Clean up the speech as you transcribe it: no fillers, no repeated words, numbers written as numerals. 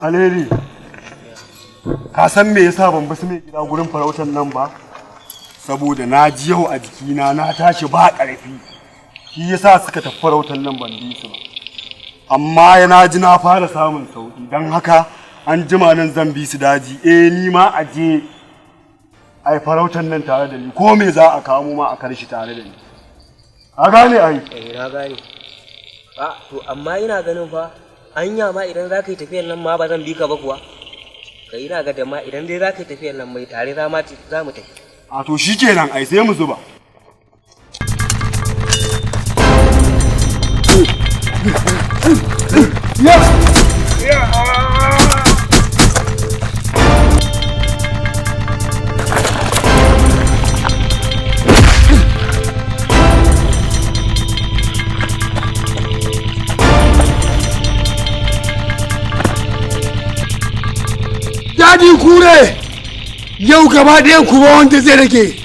Alheri, ka san me yasa ban basu mai gida gurin farautar nan ba? Saboda na ji yau a jikina na tashi ba ƙarfi. Shi yasa suka tafi farautar nan ban bi su ba. Amma na ji na fara samun sauki, don haka an jima nan zan bi su daji. Eh, ni ma a je ai farautar nan tare da ni, ko me za a kamo ma a karshi tare da ni. A gane ai. Eh, na gane. A to, amma ina ganin fa anya ma idan za ka yi tafiyar nan ma ba zan bi ka ba kuwa. Ka ina ga da ma idan dai za ka yi tafiyar nan mai tare za mu tafi. A to shikenan ai, sai mu zuba. Dadi kure, yau gaba ɗayan ku ba wanda zai rage.